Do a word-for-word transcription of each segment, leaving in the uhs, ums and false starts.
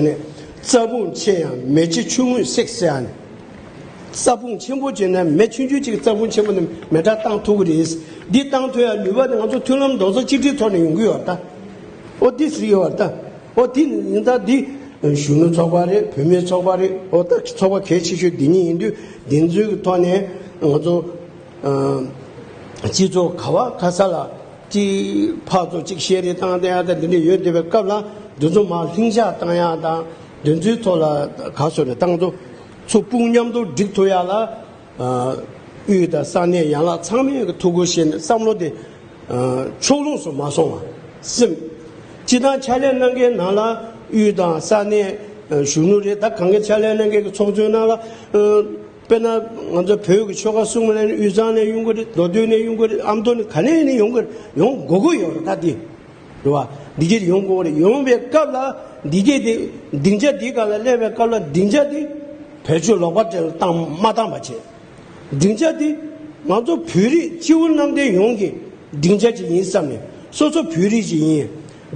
ནས་རྩྭ་ཕུང་ཆེ་ཡང་མེ་ལྕེ་ཆུང་ངུས་བསྲེགས་ཟེར་ཡ་ནི། རྩྭ་ཕུང་ཆེན་པོ་བྱས་ན་མེ་ཆུང་ཆུང་ཅིག་རྩྭ་ཕུང་ཆེན་པོ་ནི་མེ་དྲག་བཏང་ཐུབ་ཀྱི་རེད། འདི་བཏང་ཐུབ་ཡ་ནུས་པ་དེ་ང་ཚོ་མཐུན་ལམ་རྡོག་རྩ་གཅིག་སྒྲིལ་ཐོག་ནས་ཡོང་གི་ཡོད་ད། ཨོ་དེ་ཟེར་གྱི་ཡོད་ད། ཨོ་དེ་ཡིན་ད་འདི་གཞོན་ནུ་ཚོགས་པ་རེད། བུད་མེད་ཚོགས་པ་རེད། ཨོ་ད་ཚོགས་པ་གལ་ཆེ་ཤོས་འདི་གཉིས་ཡིན་དུས་འདི་ཚོའི་ཐོག་ནས་ང་ཚོ་སྤྱི་ཚོགས་ག་བ་ག་ས་ལ་ཅིག་ཕར་ཚུར་ཅིག་བཤད་རེས་བཏང་བསྡད་ཡ་ད་འདི་འདྲ་ཡོད་བསྡད་པའི་སྐབས་ལ་འདི་ཚོ་མར་ལྷིང་འཇགས་བཏང་ཡ་དང་འདི་ཚོའི་ཐོག་ལ་ག་སོ་རེ་བཏང་ཚོ་ཚོ་དཔུང་མཉམ་དུ་སྒྲིག་ཐུབ་ཡ་ལ། དབུས་དང་ས་གནས་ཡན་ལག་ཚང་མས་ཀྱི་ཐུགས་ཁུར་བཞེས་ནས་བསམ་བློ་དེ་ཕྱོགས་ལྷུང་སུ་མ་སོང་བ་སེམས། སྤྱི་བཏང་ཕྱག་ལས་གནང་མཁན་ནང་ལ་དབུས་དང་ས་གནས་གཞོན་ནུ་རེད། ད་གང་གི་ཕྱག་ལས་གནང་མཁན་གྱི་ཚོགས་གཙོའི་ནང་ལ་དཔེར་ན་ང་ཚོ་བོད་ཀྱི་ཆོལ་ཁ་གསུམ་ལ་ནི་དབུས་གཙང་ནས་ཡོང་གི་རེད། མདོ་སྟོད་ནས་ཡོང་གི་རེད། ཨ་མདོ་ནས་ག་ནས་ནས་ཡོང་གི་རེད། ཡོང་དགོས་ཀྱི་ཡོད་རེད། ད་དེ་རེད་བ། འདི་གྱད་ཡོང་དགོས་རེད། ཡོང་བའི་སྐབས་ལ་འདི་གྱད་དེ་སྡིངས་ཆ་འདིའི་སྒང་ལ་སླེབས་པའི་སྐབས་ལ་སྡིངས་ཆ་དེ་བེད་སྤྱོད་ལོག་པ་དེ་ལ་བཏང་མ་བཏང་པ་བྱས། སྡིངས་ཆ་དེ་ང་ཚོ་བོད་རིགས་སྤྱི་བོ་གནམ་བསྟན་ཡོངས་ཀྱི་སྡིངས་ཆ་ཅིག་ཡིན་བསམ་ནས་སོ་སོ་བོད་རིགས་ཅིག་ཡིན།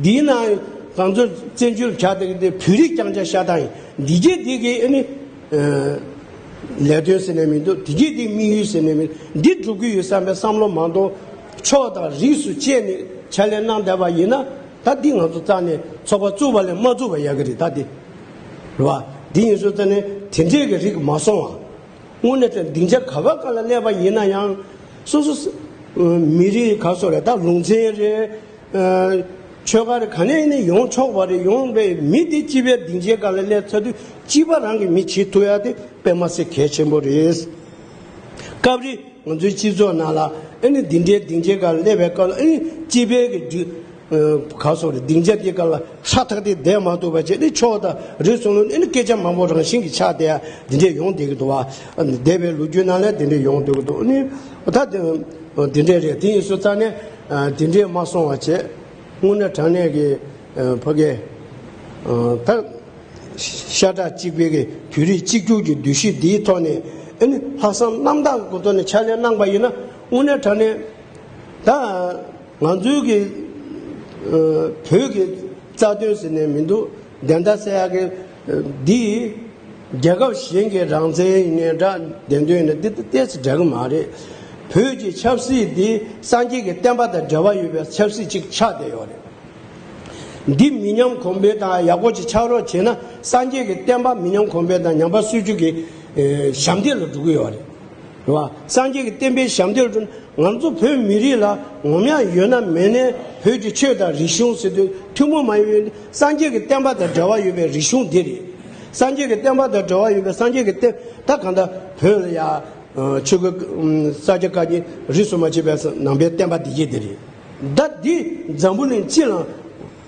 འདིའི་ནང་ང་ཚོ་བཙན་བྱོལ་བྱ་དེ་གི་དེ་བོད་རིགས་རྐྱང་རྐྱང་ཤ་སྟག་ཡིན། འདི་གྱད་དེ་གི་ཨ་ནི་ལས་དོན་ཟེར་ནས་མི་འདུག་འདི་གྱད་དེ་དམིགས་ཡུལ་ཟེར་ནས་མི་འདི་སྒྲུབ་ཀྱི་ཡོད་བསམ་པའི་བསམ་བློ་མ་གཏོགས་ཕྱོགས་དང་རིས་སུ་བཅད་ནས་ཕྱག་ལས་གནང་བསྡད་པ་ཡིན་ན་ད་འདི་ང་ཚོ་རྩ་ནས་ཚོགས་པ་བཙུགས་པ་ལས་མ་བཙུགས་པ་ཡག་གི་རེད། ད་འདི་རེད་བ། འདི་ཡིན་སོང་ཙང་ནས་དེ་འདྲས་ཀྱི་རིགས་མ་སོང་བ། དངོས་གནས་དྲང་སྡིངས་ཆ་ག་བ་ག་ལ་སླེབས་པ་ཡིན་ན་ཡང་སོ་སོ་མི་རིགས་ག་སོ་རེད། ད་ལུང་ཚན་རེད། ཆོལ་ཁ་རེད། ག་ནས་ནས་ཡོང་ཆོག་པ་རེད། ཡོང་བའི་མི་དེ་སྤྱི་པའི་སྡིངས་ཆའི་སྒང་ལ་སླེབས་ཚར་དུས་སྤྱི་པ་རང་གི་མི་བྱེད་ཐུབ་ཡ་དེ་དཔེ་མ་སྲིད་གལ་ཆེན་པོ་རེད། སྐབས་རེ་ང་ཚོའི་སྤྱི་ཚོགས་ནང་ལ་ཨ་ནི་འདི་འདྲའི་སྡིངས་ཆའི་སྒང་ལ་སླེབས་པའི་སྐབས་ལ་ཨ་ནི་སྤྱི་པའི་གི་འདི་ག་སོ་རེད། སྡིངས་ཆ་དེའི་སྒང་ལ་ཧྲ་ཐག་དེ་བསྡད་མ་ཐུབ་པ་བྱས་ནས་ཕྱོགས་དང་རིས་སུ་ལ་ཨ་ནི་སྐད་ཆ་མང་པོ་རང་བཞིན་གྱི་ཆགས་བསྡད་ཡ་འདི་འདྲས་ཡོང་བསྡད་ཀྱི་འདུག་བ། འདས་པའི་ལོ་རྒྱུས་ནང་ལ་འདི་འདྲས་ཡོང་བསྡད་ཀྱི་འདུག་ཨ་ནི་ད་འདི་འདྲས་རེད། དེ་ཡིན་སོང་ཙང་ནས་འདི་འདྲས་མ་སོང་བ་བྱས། དངོས་གནས་དྲང་གནས་ཀྱི་ཕ་གི་ད། ཤ་ཁྲག་གཅིག་པའི་གི་བོད་རིགས་གཅིག་གྱུར་གྱི་འདུ་ཤེས་འདིའི་ཐོག་ནས་ཨ་ནི་ལྷག་བསམ་རྣམ་དག་གི་ཐོག་ནས་ཕྱག་ལས་གནང་པ་ཡིན་ན་དངོས་གནས་དྲང་གནས་ད་ང་ཚོའི་གི་བོད་ཀྱི་རྩ་དོན་ཟེར་ནས་མི་འདུག་བདེན་མཐའ་གསལ་ཡག་གི་འདི་རྒྱལ་ཁབ་གཞན་གྱི་རང་བཙན་ཡིན་ནའི་འདྲ་བདེན་དོན་ཡིན་ན་འདི་ཏོག་ཙམ་འདྲ་གི་མ་རེད། བོད་ཀྱི་ཆབ་སྲིད་འདི་སངས་རྒྱས་ཀྱི་བསྟན་པ་དང་འབྲེལ་བ་ཡོད་པའི་ཆབ་སྲིད་ཅིག་ཆགས་བསྡད་ཡོད་རེད། འདི་མི་ཉམས་གོང་འཕེལ་དང་ཡག་པོ་ཅིག་ཆགས་རོགས་བྱས་ན་སངས་རྒྱས་ཀྱི་བསྟན་པ་མི་ཉམས་གོང་འཕེལ་དང་ཉམས་པ་སྲིད་རྒྱུ་གི་ཨེ་ཞབས་འདེགས་ལ་འགྲོ་གི་ཡོད་རེད། རེད་བ། སངས་རྒྱས་ཀྱི་བསྟན་པའི་ཞབས་འདེགས་ལ་འགྲོ་ན་ང་ཚོ་བོད་མི་རིགས་ལ་ངོམ་ཡག་ཡོད་ན་མེད་ན་བོད་ཀྱི་ཆོས་དང་རིག་གཞུང་ཟེར་དུས་ཐུན་མོང་མ་ཡིན་པའི་སངས་རྒྱས་ཀྱི་བསྟན་པ་དང་འབྲེལ་བ་ཡོད་པའི་རིག་གཞུང་འདི་རེད། སངས་རྒྱས་ཀྱི་བསྟན་པ་དང་འབྲེལ་བ་ཡོད་པའི་སངས་རྒྱས་ཀྱི་བསྟན་ད་གང་ལྟར་བོད་ལ་ཡ། ཆོས་སྐུ་ས་སྐྱ་བཀའ་རྙིང་རིས་སུ་མ་ཆད་པའི་ནང་པའི་བསྟན་པ་འདི་གྱད་དེ་རེད། ད་འདི་འཛམ་བུ་གླིང་སྤྱི་ལ་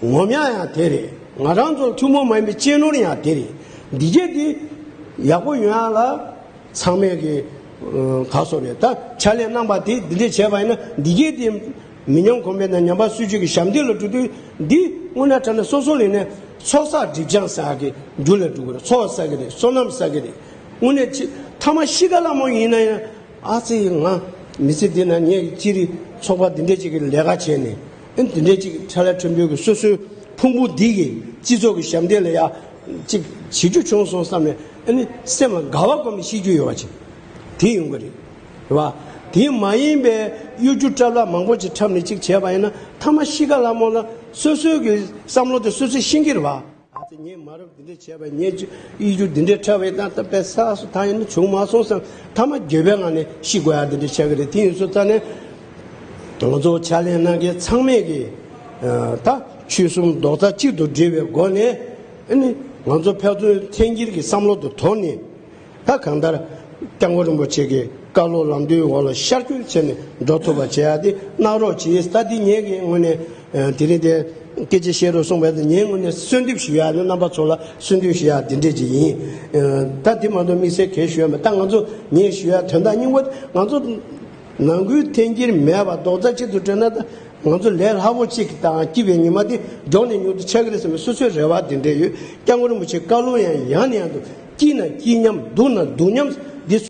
ངོམ་ཡག་ཡང་དེ་རེད། ང་རང་ཚོ་ཐུན་མོང་མ་ཡིན་པའི་གཅེས་ནོར་ཡང་དེ་རེད། འདི་གྱད་དེ་ཡག་པོ་ཡོང་ཡག་ལ་ཚང་མས་ཀྱི་ག་སོ་རེད། ད་ཕྱག་ལས་གནང་པ་དེ་འདི་འདྲས་བྱས་པ་ཡིན་ན་འདི་གྱད་དེ་མི་ཉམས་གོང་འཕེལ་དང་ཉམས་པ་སྲིད་རྒྱུ་གི་ཞབས་འདེགས་ལ་འགྲོ་དུས་འདི་དངོས་གནས་དྲང་གནས་སོ་སོ་ལས་ནས་ཚོགས་བསགས་སྒྲིབ་སྦྱང་ཟེར་ཡག་གི་རྒྱུ་ལ་འགྲོ་གི་རེད། ཚོགས་བསགས་ཀྱི་རེད། བསོད་ནམས་བསགས་ཀྱི་རེད། དངོས་གནས་ཅི་ཐ་མ་ཤི་ཁ་ལ་མོ་ཡིན་ན་ཡང་ཨ་ཙི་ང་མི་ཚེ་འདི་ན་ངས་སྤྱིར་ཚོགས་པ་འདི་འདྲས་ཅིག་གི་ལས་ཀ་བྱས་ནས་ཨ་འདི་འདྲས་ཅིག་ཁྲ་ལ་ཁྲིམས་དཔོན་གྱི་སོ་སོའི་ཕུང་པོ་འདི་གི་སྤྱི་ཚོགས་ཀྱི་ཞབས་འདེགས་ལ་ཡ་ཅིག་བྱེད་རྒྱུ་བྱུང་སོང་བསམ་ནས་ཨ་ནི་སེམས་ལ་དགའ་བ་སྒོམ་ནས་ཤི་རྒྱུ་ཡོད་པ་ཅིག་དེ་ཡོང་གི་རེད། རེད་བ། དེ་མ་ཡིན་པའི་གཡོ་སྒྱུ་སྐྲ་ལ་མང་པོ་ཅིག་འཁྲབ་ནས་ཅིག་བྱས་པ་ཡིན་ན་ཐ་མ་ཤི་ཁ་ལ་མོ་ལ་སོ་སོའི་གི་བསམ་བློ་དེ་སོ་སོས་ཤེས་ཀྱི་རེད་བ། ཨ་ཙི་ངས་མ་རབས་འདི་འདྲས་བྱས་པ་ངས་ཅི་གཡོ་སྒྱུ་འདི་འདྲས་འཁྲབ་པའི་ད་ལྟ་པའི་ས་སུ་ད་ཡིན་ན་བྱུང་མ་སོང་བསམ་ཐ་མ་འགྱོད་པའི་ངང་ནས་ཤི་དགོས་ཡ་འདི་འདྲས་ཆགས་ཀྱི་རེད། དེ་ཡིན་སོང་ཙང་ནས་ང་ཚོ་ཕྱག་ལས་གནང་མཁན་ཚང་མས་ཀྱི་ད་ཆོལ་གསུམ་རྡོག་རྩ་གཅིག་ཏུ་སྒྲིལ་བའི་སྒོ་ནས་ཨ་ནི་ང་ཚོ་ཕན་ཚུན་འཐེན་འཁྱེར་གྱི་བསམ་བློ་དེ་དོར་ནས། ད་གང་ལྟར་སྐྱབས་མགོན་རིན་པོ་ཆེ་གི་བཀའ་སློབ་ལམ་སྟོན་འོག་ལ་ཤར་བསྐྱོད་བྱས་ནས་འགྲོ་ཐུབ་པ་བྱེད་ཡ་དེ་གནང་རོགས་གྱིས། ད་འདི་ངེད་ཀྱི་ངོས་ནས་དེ་རིང་དེ་སྐད་ཆ་བཤད་རོགས་གསུངས་པ་དེ་ངའི་ངོས་ནས་གསོལ་འདེབས་ཞུ་ཡ་ནི་རྣམ་པ་ཚོ་ལ་གསོལ་འདེབས་ཞུ་ཡ་དེ་འདྲས་ཅིག་ཡིན། ད་དེ་མ་གཏོགས་དམིགས་བསལ་གལ་ཞུ་ཡ་མེད། ད་ང་ཚོ་ངས་ཞུ་ཡ་དོན་དག་སྙིང་པོ་ང་ཚོ་ནང་ཁུལ་འཐེན་འཁྱེར་མེད་པ་རྡོག་རྩ་གཅིག་ཏུ་སྒྲིལ་ན་ད། ང་ཚོ་ལས་སླ་པོ་གཅིག་དང་སྐྱིད་པའི་ཉི་མ་དེ་མགྱོགས་ནས་མྱུར་དུ་ཆགས་ཀྱི་རེད་བསམ་པའི་སོ་སོའི་རེ་བ་དེ་འདྲ་ཡོད། སྐྱབས་མགོན་རིན་པོ་ཆེའི་བཀའ་སློབ་ཡང་ཡང་ནས་ཡང་དུ་སྐྱིད་ན་སྐྱིད་མཉམ་སྡུག་ན་སྡུག་མཉམ་